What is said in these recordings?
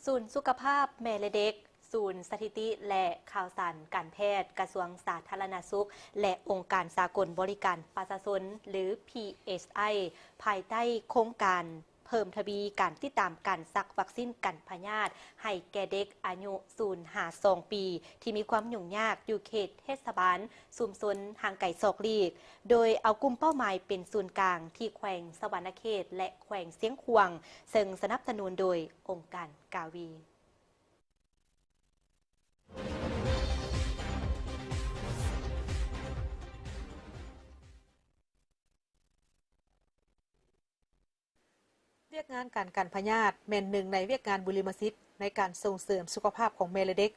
ສູນສຸຂະພາບແມ່ ແລະ ເດັກ, ສູນສະຖິຕິ ແລະ ຂ່າວສານການແພດ ກະຊວງສາທາລະນະສຸກ ແລະ ອົງການສາກົນບໍລິການປະຊາຊົນ ຫຼື ພີເອສໄອ ພາຍໃຕ້ໂຄງການເພີ່ມທະວີການຕິດຕາມການສັກວັກຊີນກັນພະຍາດໃຫ້ແກ່ເດັກອາຍຸສູນຫາສອງປີ ທີ່ມີຄວາມຫຍຸ້ງຍາກຢູ່ເຂດເທດສະບານຊຸມຊົນຫ່າງໄກສອກຫຼີກ, ໂດຍເອົາກຸ່ມເປົ້າໝາຍເປັນສູນກາງທີ່ແຂວງສະຫວັນນະເຂດ ແລະ ແຂວງຊຽງຂວາງ, ເຊິ່ງສະໜັບສະໜູນໂດຍອົງການກາວີ. ວຽກງານການກັນພະຍາດແມ່ນໜຶ່ງໃນວຽກງານບຸລິມະສິດໃນການສົ່ງເສີມສຸຂະພາບຂອງແມ່ ແລະ ເດັກ.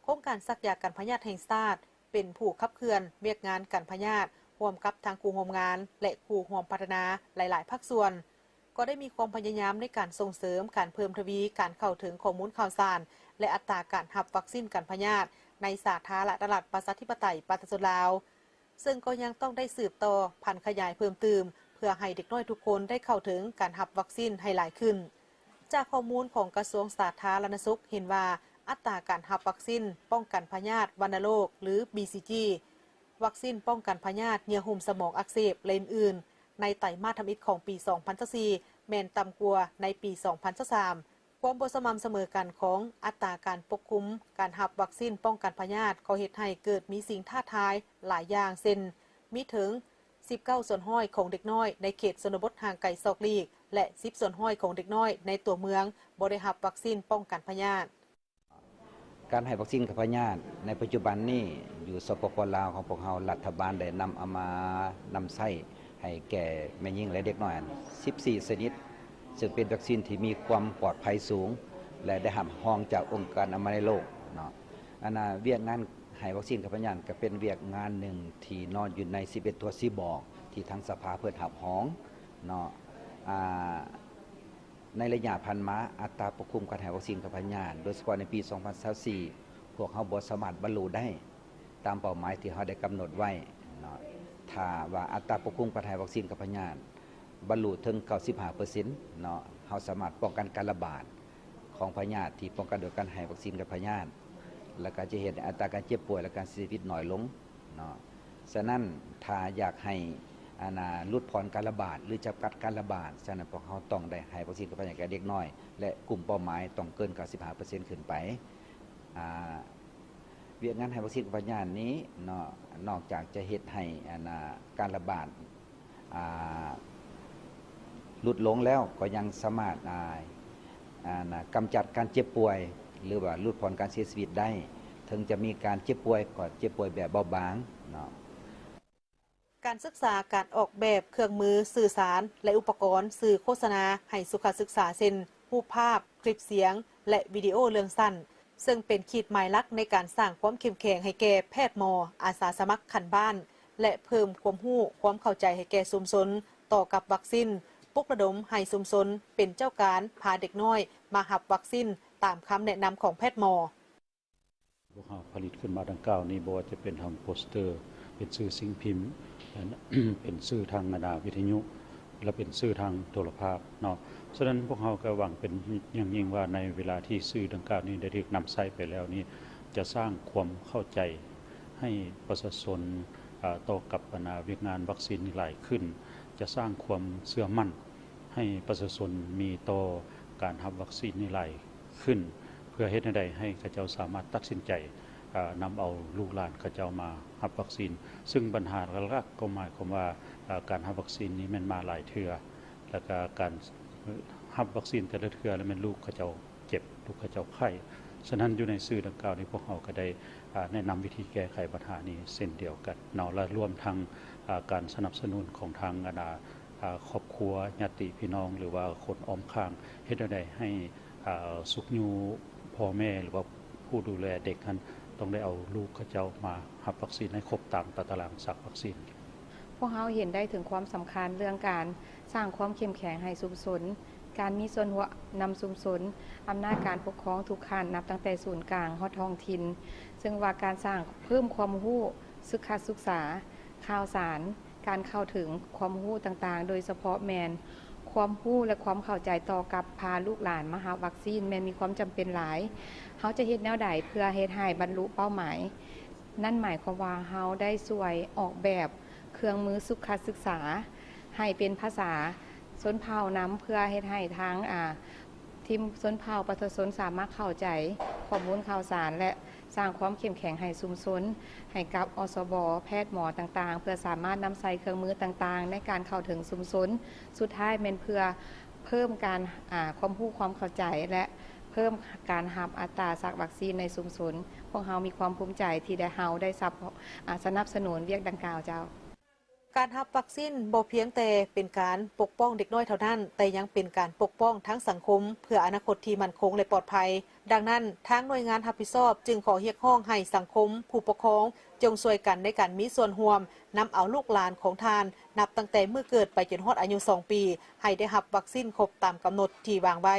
ໂຄງການສັກຢາກັນພະຍາດແຫ່ງຊາດເປັນຜູ້ຂັບເຄື່ອນວຽກງານກັນພະຍາດ ຮ່ວມກັບທາງຄູ່ຮ່ວມງານ ແລະ ຄູ່ຮ່ວມພັດທະນາຫຼາຍໆພາກສ່ວນ, ກໍໄດ້ມີຄວາມພະຍາຍາມໃນການສົ່ງເສີມການເພີ່ມທະວີການເຂົ້າເຖິງຂໍ້ມູນຂ່າວສານ ແລະ ອັດຕາການຮັບວັກຊີນກັນພະຍາດໃນສາທາລະນະລັດປະຊາທິປະໄຕປະຊາຊົນລາວ. ເຊິ່ງກໍຍັງຕ້ອງໄດ້ສືບຕໍ່ຜັນຂະຫຍາຍເພີ່ມຕື່ມ ເພື່ອໃຫ້ເດັກນ້ອຍທຸກຄົນໄດ້ເຂົ້າເຖິງການຮັບວັກຊີນໃຫ້ຫຼາຍຂຶ້ນ. ຈາກຂໍ້ມູນຂອງກະຊວງສາທາລະນະສຸກເຫັນວ່າ ອັດຕາການຮັບວັກຊີນປ້ອງກັນພະຍາດວັນນະໂລກ ຫຼື ບີຊີຈີ, ວັກຊີນປ້ອງກັນພະຍາດເຍື່ອຫຸ້ມສະໝອງອັກເສບ ແລະ ອື່ນໆ ໃນໄຕມາດທຳອິດຂອງປີສອງພັນຊາວສີ່ ແມ່ນຕ່ຳກວ່າໃນປີສອງພັນຊາວສາມ. ຄວາມບໍ່ສະໝ່ຳສະເໝີກັນຂອງອັດຕາການປົກຄຸມການຮັບວັກຊີນປ້ອງກັນພະຍາດ ກໍເຮັດໃຫ້ເກີດມີສິ່ງທ້າທາຍຫຼາຍຢ່າງ ເຊັ່ນ ມີເຖິງສິບເກົ້າສ່ວນຮ້ອຍຂອງເດັກນ້ອຍໃນເຂດຊົນນະບົດຫ່າງໄກສອກຫຼີກ ແລະ ສິບສ່ວນຮ້ອຍຂອງເດັກນ້ອຍໃນຕົວເມືອງບໍ່ໄດ້ຮັບວັກຊີນປ້ອງກັນພະຍາດ. ການໃຫ້ວັກຊີນກັບພະຍາດໃນປັດຈຸບັນນີ້ ຢູ່ ສປປ ລາວ ຂອງພວກເຮົາ ລັດຖະບານໄດ້ນຳເອົາມານຳໃຊ້ໃຫ້ແກ່ແມ່ຍິງ ແລະ ເດັກນ້ອຍ ສິບສີ່ຊະນິດ ເຊິ່ງເປັນວັກຊີນທີ່ມີຄວາມປອດໄພສູງ ແລະ ໄດ້ຮັບຮອງຈາກອົງການອະນາໄມໂລກເນາະ. ອັນນ່າ ວຽກງານໃຫ້ວັກຊີນກັບພະຍາດ ກໍເປັນວຽກງານໜຶ່ງທີ່ນອນຢູ່ໃນສິບເອັດຕົວຊີ້ບອກ ທີ່ທາງສະພາເພິ່ນຮັບຮອງເນາະ. ອາ ໃນໄລຍະຜ່ານມາ ອັດຕາປົກຄຸມການໃຫ້ວັກຊີນກັບພະຍາດ ໂດຍສະເພາະໃນປີສອງພັນຊາວສີ່ ພວກເຮົາບໍ່ສາມາດບັນລຸໄດ້ຕາມເປົ້າໝາຍທີ່ເຮົາໄດ້ກຳນົດໄວ້ເນາະ. ຖ້າວ່າອັດຕາປົກຄຸມການໃຫ້ວັກຊີນກັບພະຍາດບັນລຸເຖິງເກົ້າສິບຫ້າເປີເຊັນເນາະ, ເຮົາສາມາດປ້ອງກັນການລະບາດຂອງພະຍາດທີ່ປ້ອງກັນໂດຍການໃຫ້ວັກຊີນກັບພະຍາດ, ແລ້ວກໍຈະເຮັດໃຫ້ອັດຕາການເຈັບປ່ວຍ ແລະ ການເສຍຊີວິດໜ້ອຍລົງ. ເນາະ. ສະນັ້ນ ຖ້າຢາກໃຫ້ ອັນນ່າ ຫຼຸດຜ່ອນການລະບາດ ຫຼື ຈຳກັດການລະບາດ, ສະນັ້ນ ພວກເຮົາຕ້ອງໄດ້ໃຫ້ວັກຊີນກັບພະຍາດແກ່ເດັກນ້ອຍ ແລະ ກຸ່ມເປົ້າໝາຍຕ້ອງເກີນເກົ້າສິບຫ້າເປີເຊັນຂຶ້ນໄປ. ອາ ວຽກງານໃຫ້ວັກຊີນກັບພະຍາດນີ້ເນາະ, ນອກຈາກຈະເຮັດໃຫ້ ອັນນ່າ ການລະບາດ ອາ ຫຼຸດລົງແລ້ວ ກໍຍັງສາມາດ ອາ ອັນນ່າ ກຳຈັດການເຈັບປ່ວຍ ຫຼືວ່າຫຼຸດຜ່ອນການເສຍຊີວິດໄດ້. ເຖິງຈະມີການເຈັບປ່ວຍ ກໍເຈັບປ່ວຍແບບເບົາບາງເນາະ. ການສຶກສາການອອກແບບເຄື່ອງມືສື່ສານ ແລະ ອຸປະກອນສື່ໂຄສະນາໃຫ້ສຸຂະສຶກສາ ເຊັ່ນ ຮູບພາບ, ຄລິບສຽງ ແລະ ວິດີໂອເລື່ອງສັ້ນ, ເຊິ່ງເປັນຂີດໝາຍຫຼັກໃນການສ້າງຄວາມເຂັ້ມແຂງໃຫ້ແກ່ແພດໝໍ, ອາສາສະໝັກຂັ້ນບ້ານ ແລະ ເພີ່ມຄວາມຮູ້ຄວາມເຂົ້າໃຈໃຫ້ແກ່ຊຸມຊົນຕໍ່ກັບວັກຊີນ, ປຸກລະດົມໃຫ້ຊຸມຊົນເປັນເຈົ້າການພາເດັກນ້ອຍມາຮັບວັກຊີນຕາມຄຳແນະນຳຂອງແພດໝໍ. ພວກເຮົາຜະລິດຂຶ້ນມາດັ່ງກ່າວນີ້ ບໍ່ວ່າຈະເປັນທາງໂປສເຕີ, ເປັນສື່ສິ່ງພິມ, ເປັນສື່ທາງ ອັນນ່າ ວິທະຍຸ ແລະ ເປັນສື່ທາງໂທລະພາບເນາະ. ສະນັ້ນ ພວກເຮົາກໍຫວັງເປັນຢ່າງຍິ່ງວ່າ ໃນເວລາທີ່ສື່ດັ່ງກ່າວນີ້ໄດ້ຖືກນຳໃຊ້ໄປແລ້ວນີ້ ຈະສ້າງຄວາມເຂົ້າໃຈໃຫ້ປະຊາຊົນ ອາ ຕໍ່ກັບ ອັນນ່າ ວຽກງານວັກຊີນນີ້ຫຼາຍຂຶ້ນ, ຈະສ້າງຄວາມເຊື່ອໝັ້ນ ໃຫ້ປະຊາຊົນມີຕໍ່ການຮັບວັກຊີນນີ້ຫຼາຍຂຶ້ນ, ເພື່ອເຮັດແນວໃດໃຫ້ເຂົາເຈົ້າສາມາດຕັດສິນໃຈ ອາ ນຳເອົາລູກຫຼານເຂົາເຈົ້າມາຮັບວັກຊີນ. ເຊິ່ງບັນຫາຫຼັກໆກໍໝາຍຄວາມວ່າ ອາ ການຮັບວັກຊີນນີ້ແມ່ນມາຫຼາຍເທື່ອ, ແລ້ວກະການຮັບວັກຊີນແຕ່ລະເທື່ອ ແລ້ວແມ່ນລູກເຂົາເຈົ້າເຈັບ, ລູກເຂົາເຈົ້າໄຂ້. ສະນັ້ນ ຢູ່ໃນສື່ດັ່ງກ່າວນີ້ ພວກເຮົາກໍໄດ້ ອາ ແນະນຳວິທີແກ້ໄຂບັນຫານີ້ເຊັ່ນດຽວກັນເນາະ ແລະ ລວມທັງ ອາ ການສະໜັບສະໜູນຂອງທາງ ອັນນ່າ ອາ ຄອບຄົວ, ຍາດຕິພີ່ນ້ອງ ຫຼືວ່າຄົນອ້ອມຂ້າງ, ເຮັດແນວໃດໃຫ້ ອາ ຊຸກຍູ້ພໍ່ແມ່ ຫຼືວ່າຜູ້ດູແລເດັກຫັ້ນ ຕ້ອງໄດ້ເອົາລູກເຂົາເຈົ້າມາຮັບວັກຊີນໃຫ້ຄົບຕາມຕາຕະລາງສັກວັກຊີນ. ພວກເຮົາເຫັນໄດ້ເຖິງຄວາມສຳຄັນເລື່ອງການສ້າງຄວາມເຂັ້ມແຂງໃຫ້ຊຸມຊົນ, ການມີສ່ວນຮ່ວມນຳຊຸມຊົນ, ອຳນາດການປົກຄອງທຸກຂັ້ນ ນັບຕັ້ງແຕ່ສູນກາງຮອດທ້ອງຖິ່ນ, ເຊິ່ງວ່າການສ້າງເພີ່ມຄວາມຮູ້, ສຶກສາ, ສຶກສາ, ຂ່າວສານ, ການເຂົ້າເຖິງຄວາມຮູ້ຕ່າງໆ ໂດຍສະເພາະແມ່ນຄ ຄວາມຮູ້ ແລະ ຄວາມເຂົ້າໃຈຕໍ່ກັບພາລູກຫຼານມາຮັບວັກຊີນແມ່ນມີຄວາມຈຳເປັນຫຼາຍ. ເຮົາຈະເຮັດແນວໃດເພື່ອເຮັດໃຫ້ບັນລຸເປົ້າໝາຍ? ນັ້ນໝາຍຄວາມວ່າເຮົາໄດ້ຊ່ວຍອອກແບບເຄື່ອງມືສຸກສຶກສາ ໃຫ້ເປັນພາສາຊົນເຜົ່ານຳ ເພື່ອເຮັດໃຫ້ທາງ ອາ ທີມຊົນເຜົ່າປະຊາຊົນສາມາດເຂົ້າໃຈຂໍ້ມູນຂ່າວສານ ແລະ ສ້າງຄວາມເຂັ້ມແຂງໃຫ້ຊຸມຊົນ, ໃຫ້ກັບ ອສບ, ແພດໝໍຕ່າງໆ ເພື່ອສາມາດນຳໃຊ້ເຄື່ອງມືຕ່າງໆ ໃນການເຂົ້າເຖິງຊຸມຊົນ. ສຸດທ້າຍແມ່ນເພື່ອເພີ່ມການ ອາ ຄວາມຮູ້ຄວາມເຂົ້າໃຈ ແລະ ເພີ່ມການຮັບອັດຕາສັກວັກຊີນໃນຊຸມຊົນ. ພວກເຮົາມີຄວາມພູມໃຈທີ່ໄດ້ ເຮົາໄດ້ຊັບ ອາ ສະໜັບສະໜູນວຽກດັ່ງກ່າວເຈົ້າ. ການຮັບວັກຊີນບໍ່ພຽງແຕ່ເປັນການປົກປ້ອງເດັກນ້ອຍເທົ່ານັ້ນ, ແຕ່ຍັງເປັນການປົກປ້ອງທັງສັງຄົມ ເພື່ອອະນາຄົດທີ່ໝັ້ນຄົງ ແລະ ປອດໄພ. ດັ່ງນັ້ນ, ທາງໜ່ວຍງານຮັບຜິດຊອບຈຶ່ງຂໍຮຽກຮ້ອງໃຫ້ສັງຄົມ, ຜູ້ປົກຄອງ ຈົ່ງຊ່ວຍກັນໃນການມີສ່ວນຮ່ວມນຳເອົາລູກຫຼານຂອງທ່ານ ນັບຕັ້ງແຕ່ມື້ເກີດໄປຈົນຮອດອາຍຸສອງປີ ໃຫ້ໄດ້ຮັບວັກຊີນຄົບຕາມກຳນົດທີ່ວາງໄວ້.